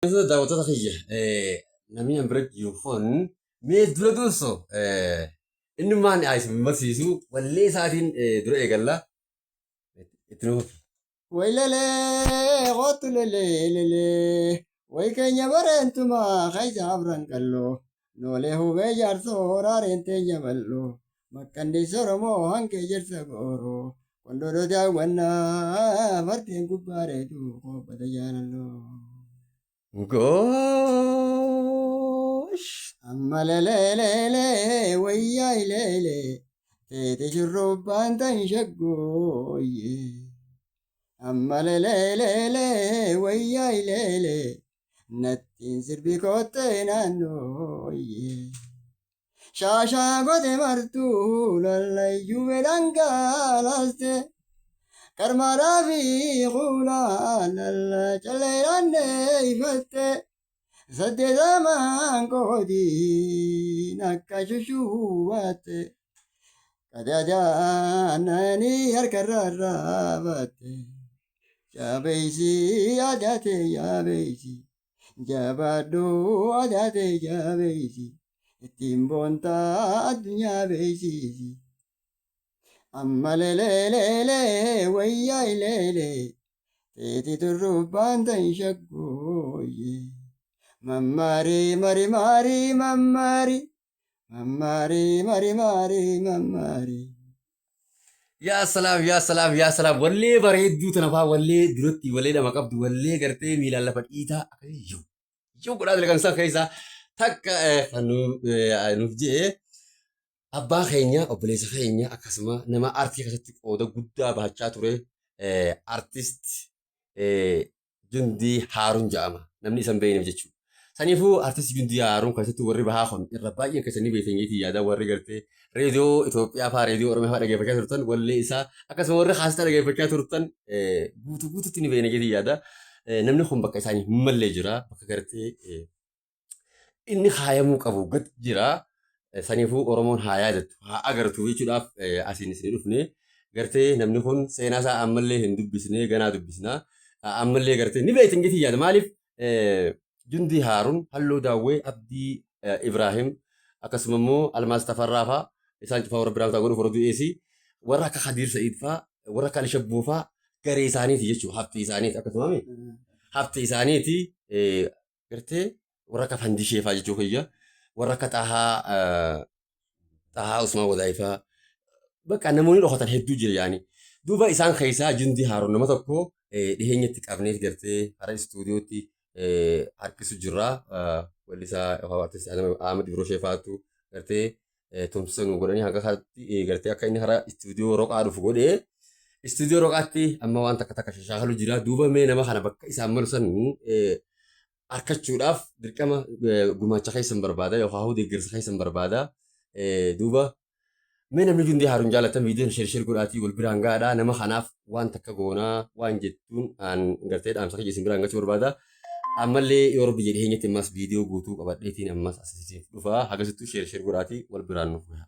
Daawwattoota kiyya, namni an bira jiru kun mee dura durso innummaan isin barsiisu wallee isaatiin dura eegalla. Itti nuuf. Way lelee kootu lelee lelee way keenya bareentumaa keessa afran qalloo noolee hubee jaarsoo raareen teenya bal'oo makkanniisa Oromoo hanqee jirsa gooroo qondoloo daawwannaa fardeen gubbaa reetu koobbata jaalalloo. Goosh. Amma leleeleelee wayyaa ileelee teete shurrubbaan tan shaggooyyee. Amma leleeleelee wayyaa ileelee nattiin sirbi koottee naannooyyee. Shaashaa gote martuu lallayyuu bedhangalaaste. Qarmaadhaa fi kuulaa lalla calleedhaan ifatte. Saddeetamaan koodiin akka shushuubatte. Qadaadaananii harkarraa raabatte. Jabeessi adaate jabeessi. Jabaadhu adaate jabeessi. Ittiin boontaa addunyaa beeksisi. Amma leleeleelee wayyaa ileelee. Teeti turrubbaan tan shaggooyyee. Mammarii mari maarii mammarii. Mammarii mari maarii mammarii. Yaa salaam, yaa salaam, yaa salaam! Wallee bareedduu tana faa, wallee duratti wallee lama qabdu, wallee gartee miilaan lafa dhiitaa akkasii yoo yoo godhaa dalagan san keessaa takka kan nuuf je'e abbaa keenya, obboleessa keenya, akkasuma nama aartii keessatti qooda guddaa bahachaa ture, artist Jundii Haaruun jedhama. Namni isa hin beekneef jechuudha. Saniifuu artist Jundii Haaruun keessattuu warri bahaa kun irra baay'een keessanii beektan jeetii yaada. Warri gartee reediyoo Itoophiyaa fa'aa, reediyoo Oromiyaa fa'aa dhaggeeffachaa turtan wallee isaa, akkasuma warri haastaa dhaggeeffachaa turtan guutuu guutuutti ni beekna jeetii yaada. Namni kun bakka isaanii hin mallee jira. Bakka gartee inni haayamuu qabu gad jira. Saniifuu Oromoon haa yaadattu, haa agartu jechuudhaaf asiin isin dhufne. Gartee namni kun seenaa isaa ammallee hin dubbisne, ganaa dubbisna. Ammallee gartee ni beektan jeetii yaada. Maaliif Jundii Haaruun, Halloo Daawwee, Abdii Ibraahim, akkasuma immoo Almaaz Tafarraa fa'aa isaan cufaa warra biraan godhuuf warra du'eesi. Warra akka Khadiir Sa'iid fa'aa, warra akka Alishabboo fa'aa garee isaaniiti jechuudha. Haftee isaaniiti akkasuma haftee isaaniiti. Gartee warra akka Fandishee fa'aa jechuu kiyya, warra akka Xahaa Usmaan Wadaayii fa'aa, bakka namoonni dhokatan hedduu jira yaani. Duuba isaan keessaa Jundii Haaruun nama tokko dhiheenyatti qabneef gartee hara istuudiyootti harkisu jirra. Weellisaa yookaan artisti Ahmad Ibroshee fa'aatu gartee tumsa nu godhanii hanga kanatti gartee akka inni hara istuudiyoo roqaa dhufu godhee, istuudiyoo roqaatti amma waan takka takka shashaahalu jira. Duuba mee nama kana bakka isaan malu san arkachuudhaaf dirqama gumaacha keessan barbaada yookaan hoo deeggarsa keessan barbaada. Duuba mee namni Jundii Haaruun jaalatan viidiyoon share share godhaatii wal biraan gaadhaa. Nama kanaaf waan takka goonaa waan jettuun aan gartee dhaamsa kiyya isin biraan gachuu barbaada. Ammallee yoo rabbi jedhe dhiheenyatti ammas viidiyoo guutuu qabadheetiin ammas asisiif dhufa. Hagasittuu share share godhaatii wal biraan nuuf gaha.